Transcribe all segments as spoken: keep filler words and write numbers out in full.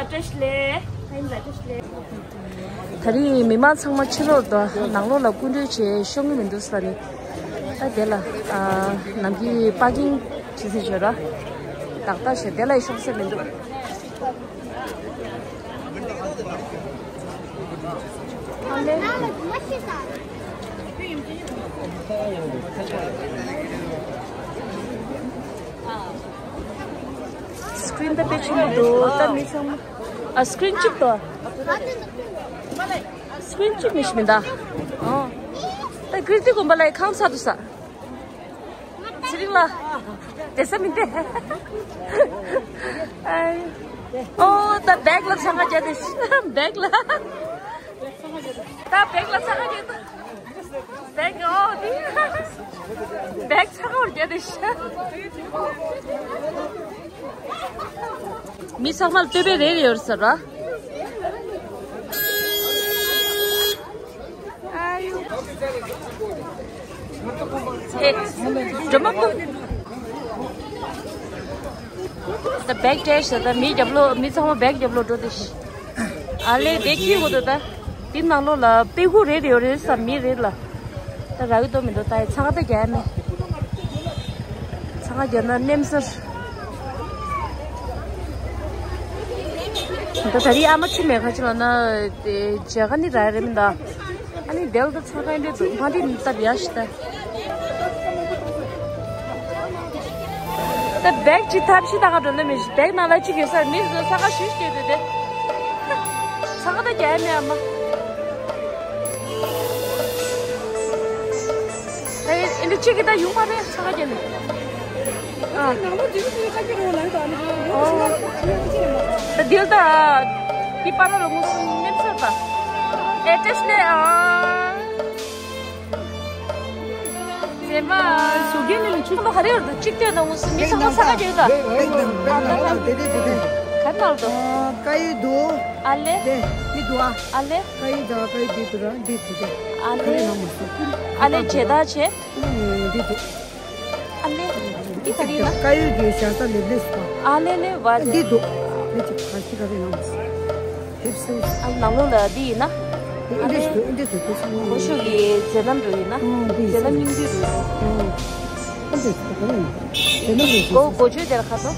བཀྲ་ཤིས་བདེ་ལེགས། ད་རིང་མི་མང་ཚང་མ་ཕྱི་ལོགས་དང་ནང་ལོགས་ལ་སྐུ་མགྲོན་བྱས་ཤོང་གི་མི་འདུག་ས་ནི། ད་དེ་ལ་ཨ་ནམ་རྒྱུན་པར་ཀིང་བྱེད་ས་བྱོས་ར། ཏག་ཏག་བྱས་དེ་ལ་ཤོང་ས་མི་འདུག་སི་ཀྲིན་ད་དཔེ་ཆེན་པོ་འདུག་ད་མི་ཚང་མ། ཨ་སི་ཀྲིན་གཅིག་དང་། སི་ཀྲིན་གཅིག་མི་ཤི་མི་འདའ། ཨོ། ད་ཀིརྟི་དགོན་པ་ལ་ཁང་ཚ་འདུག་ས། ཚེ་རིང་ལགས། བསྡད་ས་མི་འདུག་ཨའི། ཨོ་ད་བེག་ལ་ཚང་ཁ་རྒྱག་དེ། བེག་ལ། ད་བེག་ལ་ཚང་ཁ་རྒྱག་དེ། བེག་ཨོ་དེ། བེག་ཚང་ཁ་རྒྱག་དེ། མི་ཚང་མ་ལ་ལྟོས་པའི་རེ་རེ་ཡོད་ས་ར། ཨ་ཡུ། ཨེ། སྒྲོལ་མ་སྐུ། ད་བེག་སྤྲད་ཤག་ད་མི་རྒྱབ་ལོགས་མི་ཚང་མ་བེག་རྒྱབ་ལོགས་འགྲོ་དེ་ཤི། ཨ་ལེ་དེ་ཁྱི་གོ་དོ་ད། དེ་ནང་ལོགས་ལ་དཔེ་ཁུག་རེ་རེ་ཡོད་རེད་ས་མི་རེད་ལ། ད་རག་གི་འདུག་མི་འདུག་ད་ཡི་ཚང་ད་རྒྱག་མེད། ཚང་རྒྱག་ན་ནེམ་སར། ད་ད་རིང་ཨ་མ་ཆུ་མེད་ཁ་ཆུ་ལ་ན་དེ་མཇལ་ཁ་ནི་རག་རེད་མི་འདུག་ཨ་ནི་དེལ་ད་ཚ་ཁ་འདྲེ་འདུག་མ་འདི་ནི་སྟབས་ཡག་ཤི་ད། ད་བེག་ཅིག་ཐབས་ཤི་ད་ག་འགྲོ་ན་མི་ཤི་བེག་ནང་ལ་ཅིག་ཡོད་ས་མི་ཟོ་ས་ཁ་ཤུ་ཤི་དེ་དེ། ཚ་ཁ་ད་རྒྱག་ནས་ཨ་མ། ད་ཨེ་འདི་ཅིག་གི་ད་ཡོང་མ་རེད་ཚ་ཁ་རྒྱག་ནས། ཨ། ད་དེལ་ད། དེ་པ་ར་ལ་ངོ་སུ་ནེམ་སར་ད། ཨེ་ཏེས་ནས་ཨ། ཚེ་མ། སུ་གེ་ནི་ཆུ་ལོ་ཧ་རེ་ཡོད་ད་གཅིག་ལྟོས་ན་འུ་སུ་མི་ཚང་མ་ས་ཀ་རྒྱག་ད། ཨ་ལེ། ཀ་ཡི་དུ། ཨ་ལེ། ཀ་ཡི་དུ་ར་འདི་དུ་དེ། ཨ་ལེ། ཀ་ཡི་ནང་མ་སུ། ཨ་ལེ་བྱེད་ད་བྱེད། འདི་དུ། ཨ་ལེ། འདི་ག་རེ་ཡིན་ན། ཀ་ཡི་དུ་ཞག་ས་ལེབ་ལེབ་སུ། ཨ་ལེ་ལེ་བ་ཅེ། འདི་དུ། འདི་ཅི་ག་ཤི་ག་རེ་ནང་མ་སུ། ཨ་ནང་ལོགས་ལ་འདི་ཡིན་ན། ཨ་ནི། འདི་འདི་འདི་འདི་ཚང་མ། གོ་ཤུ་གི་མཛད་རྣམ་འགྲོ་ཡིན་ན། ཨ་འདི། མཛད་རྣམ་སྙིང་བསྡུས་རུ། ཨ་འདི་ཚང་མ་ཡིན། མཛད་རྣམ་རུ། གོ་གོ་ཆོད་དེར་ཁ་ཏོ།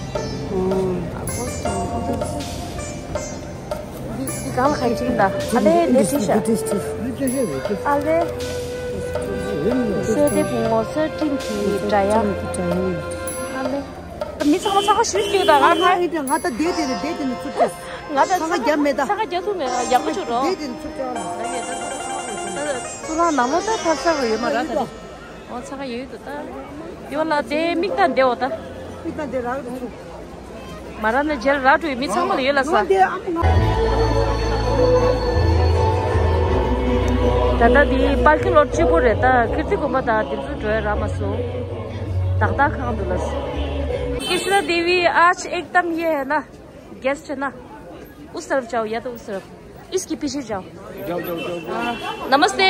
ཨ་གོ་སོང་། འདི་འདི་གང་ལ་ཁ་ཅིག་ད། ཨ་ལེ་ལེ་ཅི་ཤ། ཨ་ལེ། སོས་དེ་བུ་མོ་སོས་སྤྲིན་གྱི་སྒྲ་དབྱངས། ཨ་ལེ། མི་ཚང་མ་ཚང་མ་ཞུས་ཀྱི་ད་ང་ང་ང་ད་བསྡད་དེ་རེད་བསྡད་དེ་ནི་ཚུར་ཅེས། ང་ད་ཚ་ཁ་རྒྱབ་མེད་ད། ཚ་ཁ་རྒྱབ་ཐུབ་མེད་ཡག་པོ་བྱུང་རོགས། བསྡད་དེ་ནི་ཚུར་ཅེས། ཚུར་ལ་ནང་ལོགས་ད་ཐབ་ས་རུ་ཡོད་མ་ར་ད། འོ་ཚ་ཁ་ཡོད་དུ་ད། ཡོད་ལ་དེ་མིག་ད་བདེ་འོ་ད། མིག་ད་བདེ་རག་རུ། མ་ར་ན་རྗེར་ར་འགྲོ་ཡི་མི་ཚང་མ་ལ་ཡོད་ལ་ས། ད་ལྟ་འདི་པར་ཀིང་ལོར་གཅིག་པོ་རེད་ད་ཀིརྟི་དགོན་པ་དང་དེ་ཚོ་འགྲོ་ཡ་རག་མ་སོང་། ཏག་ཏག་ཁང་འདུག་ལ་ས། कृष्णा देवी आज एकदम ये है ना, गेस्ट है ना, उस तरफ जाओ या तो उस तरफ। इसके पीछे जाओ। जाओ, जाओ, जाओ, जाओ। हाँ, नमस्ते।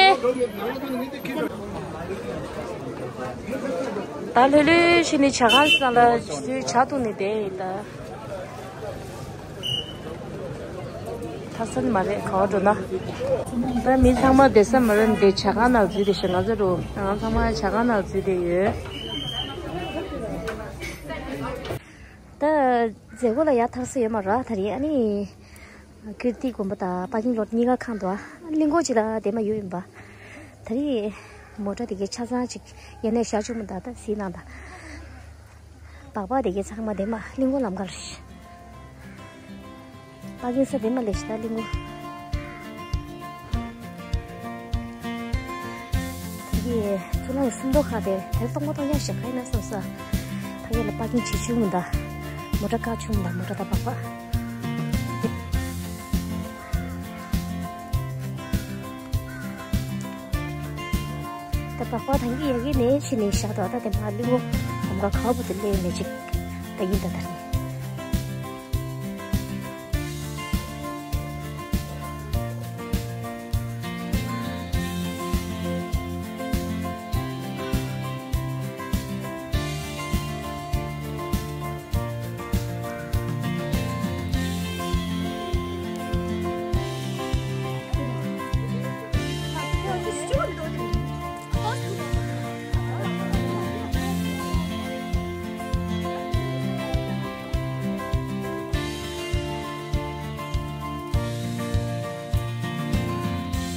ད་ལྷོད་ལྷོད་ཤི་ནི་ཇ་ཁང་ནང་ལ་ཇ་འཐུང་ནི་དེ་ཡིན་ད། ཐ་སན་མ་རེད་ག་བ་འགྲོ་ན། ད་མི་ཚང་མ་བསྡད་ས་མ་རེད་འདི་ཇ་ཁང་ནང་འཛུལ་ཏེ་ཤི་ང་ཚོ་རུ་ང་ཚང་མ་ཇ་ཁང་ནང་འཛུལ་ཏེ་ཡོད། ད་མཛད་སྒོ་ལ་ཡར་ཐར་ས་ཡོད་མ་རེད་ད་རེད། ཨ་ནི་ཀིརྟི་དགོན་པ་དང་པར་ཀིང་ལོར་གཉིས་ཀ་ཁང་དུ་ཨ་གླིང་སྐོར་ཅིག་ལ་བསྡད་མ་ཡོད་ཡིན་པ། ད་རེད་མོ་ཊ་དེ་གའི་ཆ་ཚང་ཅིག་ཡ་ནས་བཞག་བཅུག་མི་འདུག་ད་གཟིགས་གནང་དང་། སྦག་སྦག་དེ་གའི་ཚང་མ་བསྡད་མ་གླིང་སྐོར་ལམ་ཁར། པར་ཀིང་ས་དེ་མ་ལས་ཤི་ད་གླིང་སྐོར། ཕ་གིའི་ཚུར་ལ་སུམ་མདོ་ཁ་དེ་དེ་སྟོང་པ་སྟོང་རྐྱང་ཞིག་ག་ཡིན་ན་བསམ་ས། ཕ་གི་ལ་པར་ཀིང་བྱེད་ཆུག་མི་འདུག་མོ་ཊ་བཀག་ཆུག་མི་འདུག་མོ་ཊ་དང་སྦག་སྦག་ད་སྦག་སྦག་ཐང་གི་ཡ་གི་ནས་ཕྱི་ནས་བཞག་འདུག་ད་དེ་མ་གླིང་སྐོར་ལམ་ཁ་ཁ་བོ་དེ་སླེབས་ནས་ཅིག་ད་ཡིན་ད་ད་རེད།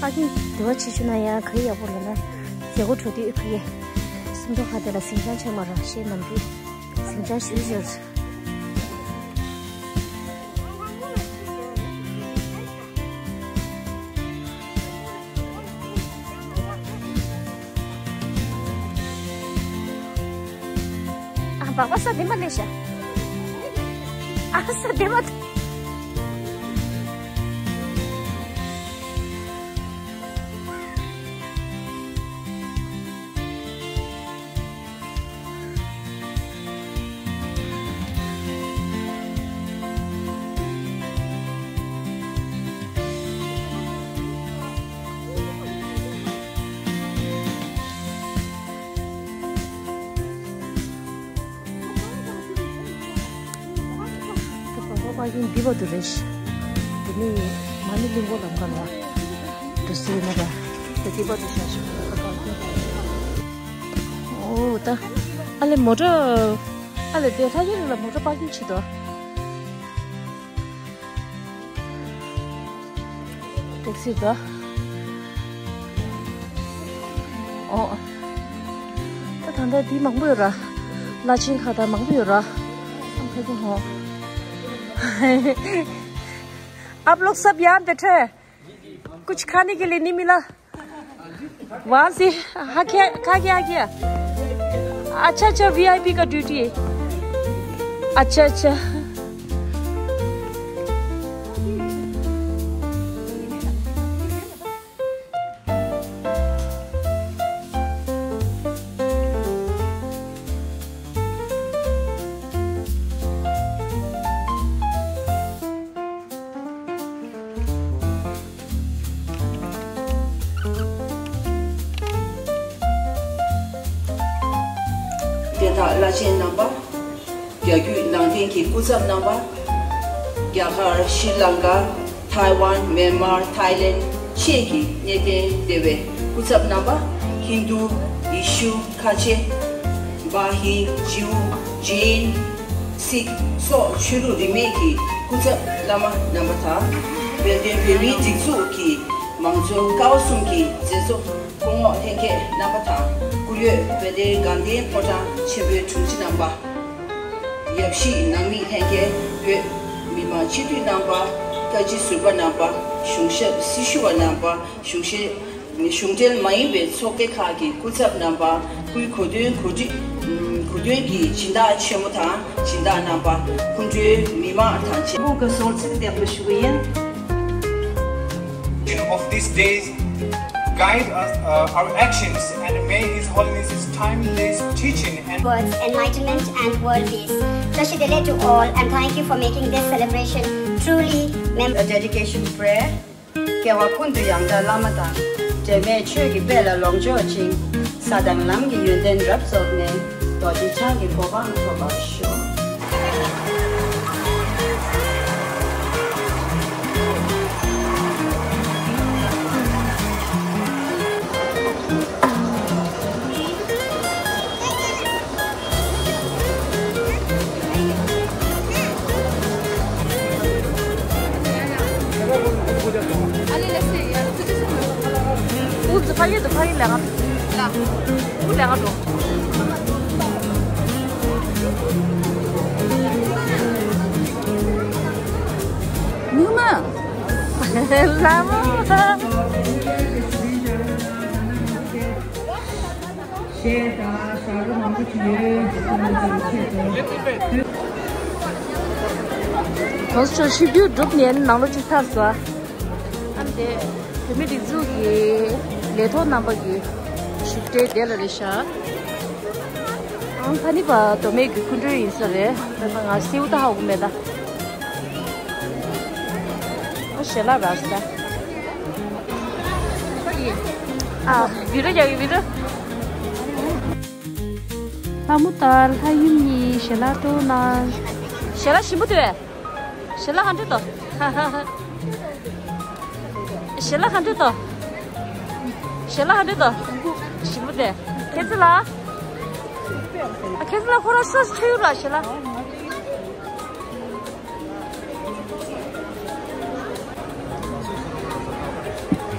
ཨ་ཀིན་དེ་བ་ཆེ་ཆུ་ན་ཡང་ག་ཡག་པོ་ལ་ན་ཟེ་གོ་འཕྲོ་དུས་ཁུ་ཡེ་སུམ་མདོ་ཁ་དེ་ལ་ཟིང་ཆ་ཆེ་མ་ར་ཤེས་ནམ་དུས་ཟིང་ཆ་ཞུ་ཞུ། ཨ་སྦག་སྦག་ས་དེ་མ་ལས་ཤ། ཨ་ས་དེ་མ། ད་བ་བ་པ་ཡིན་འདི་བ་དུ་རེ་ཤི། འདི་ནི་མ་ཎི་གླིང་སྐོར་ལམ་ཁ་ལ་འདུག་སེ་ཡིན་ན་ར། ད་འདི་བ་དུ་ཤ་ཤ་པ་པ་ཡིན། ཨོ་ད་ཨ་ལེ་མོ་ཊ་ཨ་ལེ་དེ་ལྷ་ཡུལ་ལ་མོ་ཊ་པར་ཀིང་བྱེད་དོ། ཊེག་སི་དོ། ཨོ། ད་ད་ལྟ་འདི་མང་པོ་ཡོད་ར། བླ་ཆེན་ཁ་ད་མང་པོ་ཡོད་ར། ཨམ་ཕ་གི་ཧོ། आप लोग सब यहाँ बैठे हैं। कुछ खाने के लिए नहीं मिला। वहाँ से हाँ, क्या खा गया, क्या? अच्छा, अच्छा, वीआईपी का ड्यूटी है। अच्छा, अच्छा। དེ་དག་བླ་ཆེན་རྣམ་པ། རྒྱ་བརྒྱུད་ནང་བསྟན་གྱི་སྐུ་ཚབ་རྣམ་པ། རྒྱ་གར། ཤྲི་ལངྐ། ཐའེ་ཝན། མེན་མར། ཐའེ་ལེན་བཅས་ཀྱི་གནས་བརྟན་སྡེ་བའི་སྐུ་ཚབ་རྣམ་པ། ཧིན་རྡུ། ཡེ་ཤུ། ཁ་ཆེ། བ་ཧི། ཇིའུ། ཇེན། སིག་སོགས་ཆོས་ལུགས་རིས་མེད་ཀྱི་སྐུ་ཚབ་བླ་མ་རྣམ་པ་དང་། དཔལ་ལྡན་བོད་མིའི་སྒྲིག་འཛུགས་ཀྱི་མང་གཙོ་ཀ་བ་གསུམ་གྱི་མཛད་གཙོ་སྐུ་ངོ་ལྷན་རྒྱས་རྣམ་པ་དང་། སྐུ་ཡོད་དཔལ་ལྡན་དགའ་ལྡན་ཕོ་བྲང་ཆེན་པོའི་དྲུང་ཆེ་རྣམ་པ། ཡབ་གཞིས་ནང་མི་ལྷན་རྒྱས། བོད་མི་མང་སྤྱི་འཐུས་རྣམ་པ། བཀའ་སྤྱི་ཟུར་པ་རྣམ་པ། གཞུང་ཞབས་སྲི་ཞུ་བ་རྣམ་པ། གཞུང་ཞབས། གཞུང་འབྲེལ་མ་ཡིན་པའི་ཚོགས་སྡེ་ཁག་གི་སྐུ་ཚབ་རྣམ་པ། སྐུའི་གོ་སྟོན་གོ་སྒྲིག་གོ་སྟོན་གྱི་སྦྱིན་བདག་ཆེན་མོ་དང་སྦྱིན་བདག་རྣམ་པ། སྐུ་མགྲོན་མི་མང་དང་བཅས་པོ་ག་སོར་ཚིག་འདེགས་པ་ཞུ་གི་ཡིན། Of this day, guide us, uh, our actions, and may His Holiness's timeless teaching and Words, enlightenment, and world peace. Tashi Delek to all, and thank you for making this celebration truly mem- A dedication prayer. སྐྱེ་བ་ཀུན་ཏུ་ཡང་དག་བླ་མ་དང་། འབྲལ་མེད་ཆོས་ཀྱི་དཔལ་ལ་ལོངས་སྤྱོད་ཅིང་། ས་དང་ལམ་གྱི་ཡོན་ཏན་རབ་རྫོགས་ནས། རྡོ་རྗེ་འཆང་གི་གོ་འཕང་ཐོབ་པར་ཤོག། གཞས་དང་ཞབས་བྲོ་མང་པོ་ཅིག་ཡོད། དོ་ཚོ་ཆིབས་བསྒྱུར་གྲུབ་ནས་ནང་ལོགས་ཅིག་ཐར་སོང་། ཨ་ནི་དེ་བོད་མི་སྒྲིག་འཛུགས་ཀྱི་ལས་ཐོག་རྣམ་པ་གི་བཞུགས་གྲལ་དེ་ལ་རེད་ཤག། ཨང་ཕ་ནི་པ་མདོ་སྨད་ཀྱི་སྐུ་མགྲོན་ཡིན་ས་རེད། ད་ང་སེའུ་ད་ཧ་གོ་མེད་ད། ཨོ་ཞལ་ལག་རག་སོང་ད། ཨ་བི་ར་རྒྱག་གི་བི་ར། ལྷ་མོ་དང་ལྷ་ཡུམ་གཉིས་ཞལ་ལག་སྤྲོད་གནང་། ཞལ་ལག་ཞིམ་པོ་འདུག་གས། ཞལ་ལག་ག་འདྲ་འདུག་ཞལ་ལག་ག་འདྲ་འདུག་ཞལ་ལག་ག་འདྲ་འདུག་ཞིམ་པོ་འདུག་ཁྱེད་ཚོ་ལ། ཨ་ཁྱེད་ཚོ་ལ་ཁོ་རང་སོ་སོ་མཆོད་ཡོད་ར་ཞལ་ལག།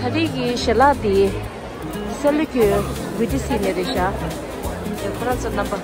ད་ ཨ་རི་གི་ཞལ་ལག་འདི་སེ་ལུ་ཀུ་བི་ཏི་སི་ནས་རེད་ཤག་ཁོ་རང་ཚོ་རྣམ་པ།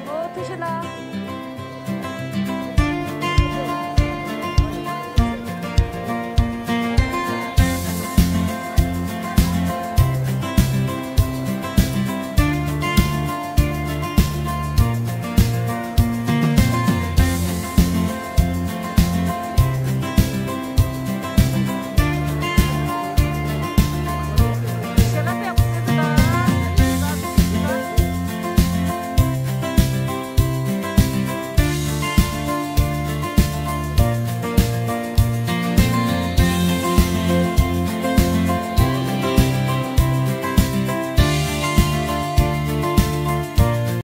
ཨོ་ཐུགས་རྗེ་གནང་།